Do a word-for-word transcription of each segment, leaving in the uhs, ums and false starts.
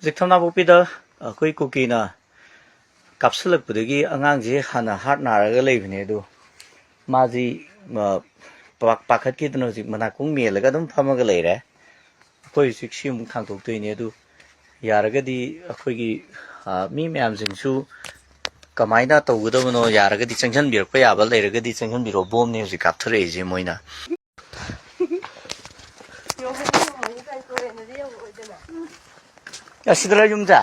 ꯍꯧꯖꯤꯛ ꯊꯝꯅꯥꯄꯣꯛꯄꯤꯗ ꯑꯩꯈꯣꯏ ꯀꯨꯀꯤꯅ ꯀꯥꯞꯁꯤꯜꯂꯛꯄꯗꯒꯤ ꯑꯉꯥꯡꯁꯦ ꯍꯥꯟꯅ ꯍꯥꯔꯠ ꯅꯥꯔꯒ ꯂꯩꯕꯅꯦ, ꯑꯗꯣ ꯃꯥꯁꯤ, ꯑ, ꯄꯥꯛ-, ꯄꯥꯈꯠꯈꯤꯗꯅ ꯍꯧꯖꯤꯛ ꯃꯅꯥꯀꯣꯡ ꯃꯦꯜꯂꯒ ꯑꯗꯨꯝ ꯐꯝꯃꯒ ꯂꯩꯔꯦ꯫ ꯑꯩꯈꯣꯏ ꯍꯧꯖꯤꯛ ꯁꯤ ꯑꯃꯨꯛ ꯊꯥꯡꯗꯣꯛꯇꯣꯏꯅꯦ꯫ ꯑꯗꯨ ꯌꯥꯔꯒꯗꯤ ꯑꯩꯈꯣꯏꯒꯤ, ꯑ, ꯃꯤ ꯃꯌꯥꯝꯁꯤꯡꯁꯨ ꯀꯃꯥꯏꯅ ꯇꯧꯒꯗꯕꯅꯣ, ꯌꯥꯔꯒꯗꯤ ꯆꯪꯁꯤꯟꯕꯤꯔꯛꯄ ꯌꯥꯕ ꯂꯩꯔꯒꯗꯤ ꯆꯪꯁꯤꯟꯕꯤꯔꯛꯑꯣ꯫ ꯕꯣꯝꯅꯦ ꯍꯧꯖꯤꯛ ꯀꯥꯞꯊꯔꯛꯏꯁꯦ ꯃꯣꯏꯅ꯫ ꯑꯁꯤꯗꯔ ꯌꯨꯝꯁꯦ?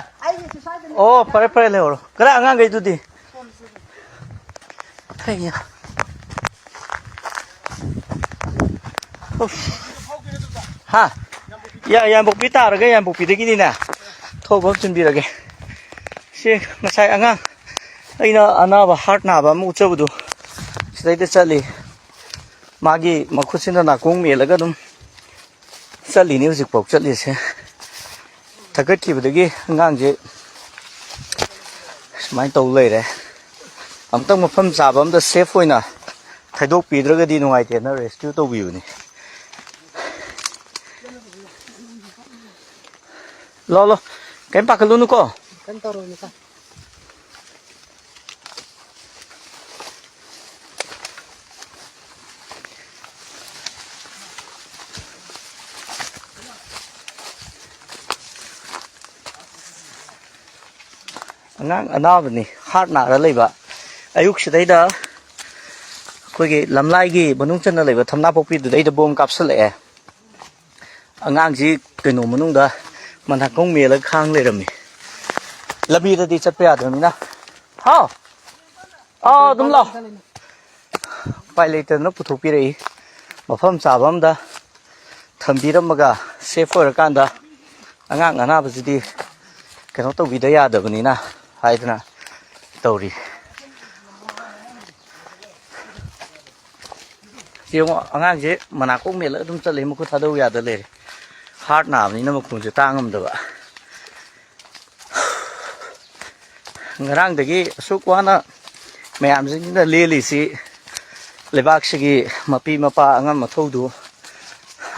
ꯑꯣ, ꯐꯔꯦ, ꯐꯔꯦ, ꯂꯩꯍꯧꯔꯣ꯫ ꯀꯗꯥꯏ ꯑꯉꯥꯡꯈꯩꯗꯨꯗꯤ? ꯍꯩꯌꯥ꯫ ꯎꯐ꯫ ꯍꯥ? ꯌꯥ-, ꯌꯥꯝꯕꯣꯛꯄꯤ ꯇꯥꯔꯒ ꯌꯥꯝꯕꯣꯛꯄꯤꯗꯒꯤꯅꯤꯅꯦ꯫ ꯊꯧꯕ ꯑꯃ ꯆꯤꯟꯕꯤꯔꯒꯦ꯫ ꯁꯤ ꯉꯁꯥꯏ ꯑꯉꯥꯡ ꯑꯩꯅ ꯑꯅꯥꯕ ꯍꯥꯔꯠ ꯅꯥꯕ ꯑꯃ ꯎꯠꯆꯕꯗꯣ ꯁꯤꯗꯩꯗ ꯆꯠꯂꯤ꯫ ꯃꯥꯒꯤ ꯃꯈꯨꯠꯁꯤꯅ ꯅꯥꯀꯣꯡ ꯃꯦꯜꯂꯒ ꯑꯗꯨꯝ ꯆꯠꯂꯤꯅꯤ ꯍꯧꯖꯤꯛꯐꯥꯎ ꯆꯠꯂꯤꯁꯦ꯫ ꯊꯛꯀꯠꯈꯤꯕꯗꯒꯤ ꯑꯉꯥꯡꯁꯦ ꯁꯨꯃꯥꯏꯅ ꯇꯧ ꯂꯩꯔꯦ꯫ ꯑꯃꯨꯛꯇꯪ ꯃꯐꯝ ꯆꯥꯕ ꯑꯝꯗ ꯁꯦꯐ ꯑꯣꯏꯅ ꯊꯩꯗꯣꯛꯄꯤꯗ꯭ꯔꯒꯗꯤ ꯅꯨꯡꯉꯥꯏꯇꯦꯅ ꯔꯦꯁꯀ꯭ꯌꯨ ꯇꯧꯕꯤꯕꯅꯤ꯫ ꯂꯥꯎ, ꯂꯥꯎ꯫ ꯀꯩꯝ ꯄꯥꯈꯠꯂꯨꯅꯨꯀꯣ꯫ ꯀꯩꯝ ꯇꯧꯔꯣꯏ, ꯃꯆꯥ꯫ ꯑꯉꯥꯡ ꯑꯅꯥꯕꯅꯤ, ꯍꯥꯔꯠ ꯅꯥꯔ ꯂꯩꯕ꯫ ꯑꯌꯨꯛꯁꯤꯗꯩꯗ ꯑꯩꯈꯣꯏꯒꯤ ꯂꯝꯂꯥꯏꯒꯤ ꯃꯅꯨꯡ ꯆꯟꯅ ꯂꯩꯕ ꯊꯝꯅꯥꯄꯣꯛꯄꯤꯗꯨꯗꯩꯗ ꯕꯣꯝ ꯀꯥꯞꯁꯤꯜꯂꯛꯑꯦ꯫ ꯑꯉꯥꯡꯁꯤ ꯀꯩꯅꯣ ꯃꯅꯨꯡꯗ ꯃꯅꯥꯀꯣꯡ ꯃꯦꯜꯂꯒ ꯈꯥꯡ ꯂꯩꯔꯝꯃꯤ꯫ ꯂꯝꯕꯤꯗꯗꯤ ꯆꯠꯄ ꯌꯥꯗ꯭ꯔꯕꯅꯤꯅ꯫ ꯍꯥꯎ! ꯑꯥ, ꯑꯗꯨꯝ ꯂꯥꯛꯑꯣ꯫ ꯎꯄꯥꯏ ꯂꯩꯇꯗꯅ ꯄꯨꯊꯣꯛꯄꯤꯔꯛꯏ꯫ ꯃꯐꯝ ꯆꯥꯕ ꯑꯝꯗ ꯊꯝꯕꯤꯔꯝꯃꯒ ꯁꯦꯐ ꯑꯣꯏꯔꯀꯥꯟꯗ ꯑꯉꯥꯡ ꯑꯅꯥꯕꯁꯤꯗꯤ ꯀꯩꯅꯣ ꯇꯧꯕꯤꯗ ꯌꯥꯗꯕꯅꯤꯅ ꯍꯥꯏꯗꯅ ꯇꯧꯔꯤ꯫ ꯌꯦꯡꯉꯣ, ꯑꯉꯥꯡꯁꯦ ꯃꯅꯥꯀꯣꯡ ꯃꯦꯜꯂꯒ ꯑꯗꯨꯝ ꯆꯠꯂꯦ, ꯃꯈꯨꯠ ꯊꯥꯗꯧ ꯌꯥꯗ ꯂꯩꯔꯦ꯫ ꯍꯥꯔꯠ ꯅꯥꯕꯅꯤꯅ ꯃꯈꯣꯟꯁꯦ ꯇꯥ ꯉꯝꯗꯕ꯫ ꯉꯔꯥꯡꯗꯒꯤ ꯑꯁꯨꯛ ꯋꯥꯅ ꯃꯌꯥꯝꯁꯤꯡꯁꯤꯅ ꯂꯦꯜꯂꯤꯁꯤ ꯂꯩꯕꯥꯛꯁꯤꯒꯤ ꯃꯄꯤ ꯃꯄꯥ ꯑꯉꯝ ꯑꯊꯧꯗꯨ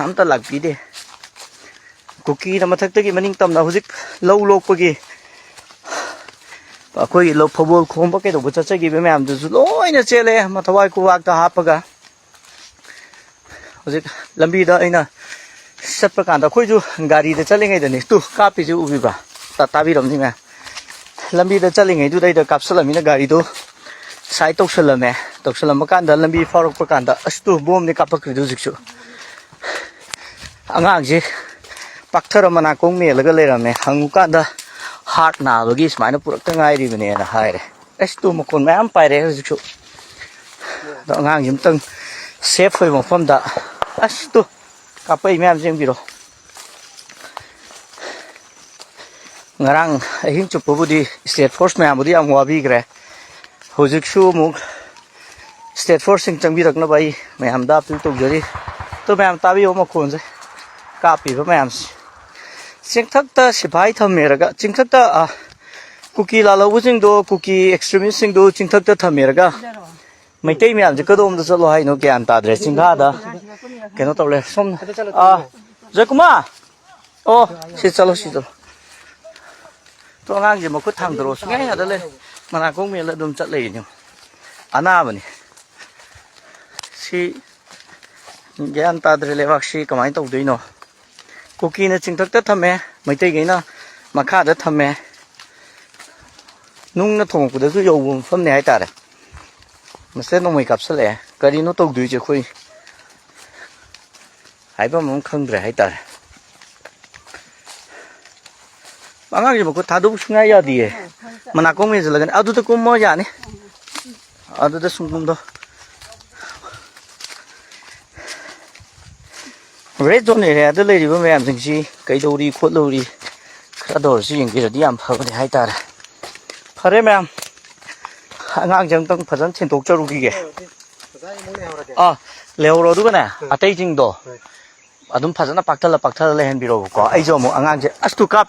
ꯑꯝꯇ ꯂꯥꯛꯄꯤꯗꯦ꯫ ꯀꯨꯀꯤꯅ ꯃꯊꯛꯇꯒꯤ ꯃꯅꯤꯡ ꯇꯝꯅ ꯍꯧꯖꯤꯛ ꯂꯧ ꯂꯣꯛꯄꯒꯤ ꯑꯩꯈꯣꯏꯒꯤ ꯂꯧ ꯐꯧꯕꯣꯜ ꯈꯣꯝꯕ ꯀꯩꯗꯧꯕ ꯆꯠꯆꯈꯤꯕ ꯃꯌꯥꯝꯗꯨꯁꯨ ꯂꯣꯏꯅ ꯆꯦꯜꯂꯦ, ꯃꯊꯋꯥꯏ ꯈꯨꯋꯥꯛꯇ ꯍꯥꯞꯄꯒ꯫ ꯍꯧꯖꯤꯛ ꯂꯝꯕꯤꯗ ꯑꯩꯅ ꯆꯠꯄ ꯀꯥꯟꯗ, ꯑꯩꯈꯣꯏꯁꯨ ꯒꯥꯔꯤꯗ ꯆꯠꯂꯤꯉꯩꯗꯅꯤ ꯇꯨ ꯀꯥꯞꯄꯤꯁꯤ ꯎꯕꯤꯕ꯭ꯔꯥ? ꯇꯥ-, ꯇꯥꯕꯤꯔꯝꯅꯤ ꯃꯌꯥꯝ꯫ ꯂꯝꯕꯤꯗ ꯆꯠꯂꯤꯉꯩꯗꯨꯗꯩꯗ ꯀꯥꯞꯁꯤꯜꯂꯝꯃꯤꯅ ꯒꯥꯔꯤꯗꯣ ꯁꯥꯏꯠ ꯇꯧꯁꯜꯂꯝꯃꯦ꯫ ꯇꯧꯁꯜꯂꯝꯕ ꯀꯥꯟꯗ ꯂꯝꯕꯤ ꯐꯥꯎꯔꯛꯄ ꯀꯥꯟꯗ ꯑꯁ ꯇꯨ ꯕꯣꯝꯅꯤ ꯀꯥꯞꯄꯛꯈ꯭ꯔꯤꯗꯣ ꯍꯧꯖꯤꯛꯁꯨ꯫ ꯑꯉꯥꯡꯁꯦ ꯄꯥꯛꯊꯔ ꯃꯅꯥꯀꯣꯡ ꯃꯦꯜꯂꯒ ꯂꯩꯔꯝꯃꯦ꯫ ꯍꯪꯉꯨꯀꯥꯟꯗ ꯍꯥꯔꯠ ꯅꯥꯕꯒꯤ ꯁꯨꯃꯥꯏꯅ ꯄꯨꯔꯛꯇ ꯉꯥꯏꯔꯤꯕꯅꯦꯅ ꯍꯥꯏꯔꯦ꯫ ꯑꯁ ꯇꯨ ꯃꯈꯣꯟ ꯃꯌꯥꯝ ꯄꯥꯏꯔꯛꯑꯦ ꯍꯧꯖꯤꯛꯁꯨ꯫ ꯑꯗꯣ ꯑꯉꯥꯡꯁꯤ ꯑꯃꯨꯛꯇꯪ ꯁꯦꯐ ꯑꯣꯏꯕ ꯃꯐꯝꯗ, ꯑꯁ ꯇꯨ ꯀꯥꯞꯄꯛꯏ ꯃꯌꯥꯝꯁꯦ ꯌꯦꯡꯕꯤꯔꯣ꯫ ꯉꯔꯥꯡ ꯑꯍꯤꯡ ꯆꯨꯞꯄꯕꯨꯗꯤ ꯁ꯭ꯇꯦꯠ ꯐꯣꯔꯁ ꯃꯌꯥꯝꯕꯨꯗꯤ ꯌꯥꯝ ꯋꯥꯕꯤꯈ꯭ꯔꯦ꯫ ꯍꯧꯖꯤꯛꯁꯨ ꯑꯃꯨꯛ ꯁ꯭ꯇꯦꯠ ꯐꯣꯔꯁꯁꯤꯡ ꯆꯪꯕꯤꯔꯛꯅꯕ ꯑꯩ ꯃꯌꯥꯝꯗ ꯑꯄꯤꯜ ꯇꯧꯖꯔꯤ꯫ ꯑꯗꯣ ꯃꯌꯥꯝ ꯇꯥꯕꯤꯌꯣ ꯃꯈꯣꯟꯁꯦ, ꯀꯥꯞꯄꯤꯕ ꯃꯌꯥꯝꯁꯦ꯫ ꯆꯤꯡꯊꯛꯇ ꯁꯤꯐꯥꯏ ꯊꯝꯃꯦꯔꯒ, ꯆꯤꯡꯊꯛꯇ, ꯑ, ꯀꯨꯀꯤ ꯂꯥꯜꯍꯧꯕꯁꯤꯡꯗꯣ, ꯀꯨꯀꯤ ꯑꯦꯛꯁꯇ꯭ꯔꯤꯃꯤꯁꯁꯤꯡꯗꯣ ꯆꯤꯡꯊꯛꯇ ꯊꯝꯃꯦꯔꯒ ꯃꯩꯇꯩ ꯃꯌꯥꯝꯁꯦ ꯀꯗꯣꯝꯗ ꯆꯠꯂꯣ ꯍꯥꯏꯅꯣ ꯒ꯭ꯌꯥꯟ ꯇꯥꯗ꯭ꯔꯦ꯫ ꯆꯤꯡꯈꯥꯗ ꯀꯩꯅꯣ ꯇꯧ ꯂꯩꯔꯦ꯫ ꯁꯣꯝ, ꯑ, ꯖꯣꯏꯀꯨꯃꯥꯔ! ꯑꯣ, ꯁꯤ ꯆꯠꯂꯣ, ꯁꯤ ꯆꯠꯂꯣ꯫ ꯇꯣ ꯑꯉꯥꯡꯁꯦ ꯃꯈꯨꯠ ꯊꯥꯡꯗꯔꯣ ꯁꯨꯡꯌꯥ ꯌꯥꯗ ꯂꯩ꯫ ꯃꯅꯥꯀꯣꯡ ꯃꯦꯜꯂ ꯑꯗꯨꯝ ꯆꯠ ꯂꯩꯔꯤꯅꯦ꯫ ꯑꯅꯥꯕꯅꯤ꯫ ꯁꯤ ꯒ꯭ꯌꯥꯟ ꯇꯥꯗ꯭ꯔꯦ ꯂꯩꯕꯥꯛꯁꯤ ꯀꯃꯥꯏꯅ ꯇꯧꯗꯣꯏꯅꯣ꯫ ꯀꯨꯀꯤꯅ ꯆꯤꯡꯊꯛꯇ ꯊꯝꯃꯦ, ꯃꯩꯇꯩꯈꯩꯅ ꯃꯈꯥꯗ ꯊꯝꯃꯦ꯫ ꯅꯨꯡꯅ ꯊꯣꯡꯉꯛꯄꯗꯁꯨ ꯌꯧꯕ ꯃꯐꯝꯅꯦ ꯍꯥꯏꯇꯥꯔꯦ꯫ ꯃꯁꯤꯗ ꯅꯣꯡꯃꯩ ꯀꯥꯞꯁꯜꯂꯛꯑꯦ꯫ ꯀꯔꯤꯅꯣ ꯇꯧꯗꯣꯏꯁꯦ ꯑꯩꯈꯣꯏ? ꯍꯥꯏꯐꯝ ꯑꯃ ꯈꯪꯗ꯭ꯔꯦ ꯍꯥꯏꯇꯥꯔꯦ꯫ ꯑꯉꯥꯡꯁꯦ ꯃꯈꯨꯠ ꯊꯥꯗꯣꯛꯄ ꯁꯨꯡꯌꯥ ꯌꯥꯗꯤꯌꯦ꯫ ꯃꯅꯥꯀꯣꯡ ꯃꯦꯟꯁꯤꯜꯂꯒꯅꯤ꯫ ꯑꯗꯨꯗ ꯀꯨꯝꯃꯣ ꯌꯥꯅꯤ꯫ ꯑꯗꯨꯗ ꯁꯨꯝ ꯀꯨꯝꯗꯣ꯫ ꯔꯦꯗ ꯖꯣꯟ ꯑꯦꯔꯤꯌꯥꯗ ꯂꯩꯔꯤꯕ ꯃꯌꯥꯝꯁꯤꯡꯁꯤ ꯀꯩꯗꯧꯔꯤ ꯈꯣꯠꯂꯧꯔꯤ ꯈꯔꯗ ꯑꯣꯏꯔꯁꯨ ꯌꯦꯡꯕꯤꯔꯗꯤ ꯌꯥꯝ ꯐꯕꯅꯤ ꯍꯥꯏꯇꯥꯔꯦ꯫ ꯐꯔꯦ ꯃꯌꯥꯝ, ꯑꯉꯥꯡꯁꯦ ꯑꯃꯨꯛꯇꯪ ꯐꯖꯅ ꯊꯤꯟꯗꯣꯛꯆꯔꯨꯈꯤꯒꯦ꯫ ꯑꯣꯖꯥ, ꯑꯩ ꯑꯃꯨꯛ ꯂꯩꯍꯧꯔꯒꯦ꯫ ꯑꯥ, ꯂꯩꯍꯧꯔꯣ꯫ ꯑꯗꯨꯒꯅꯦ, ꯎꯝ꯫ ꯑꯇꯩꯁꯤꯡꯗꯣ ꯍꯣꯏ꯫ ꯑꯗꯨꯝ ꯐꯖꯅ ꯄꯥꯛꯊꯜꯂ ꯄꯥꯛꯊꯜꯂ ꯂꯩꯍꯟꯕꯤꯔꯣꯕꯀꯣ꯫ ꯑꯩꯁꯨ ꯑꯃꯨꯛ ꯑꯉꯥꯡꯁꯦ ꯑꯁ ꯇꯨ ꯀꯥꯞ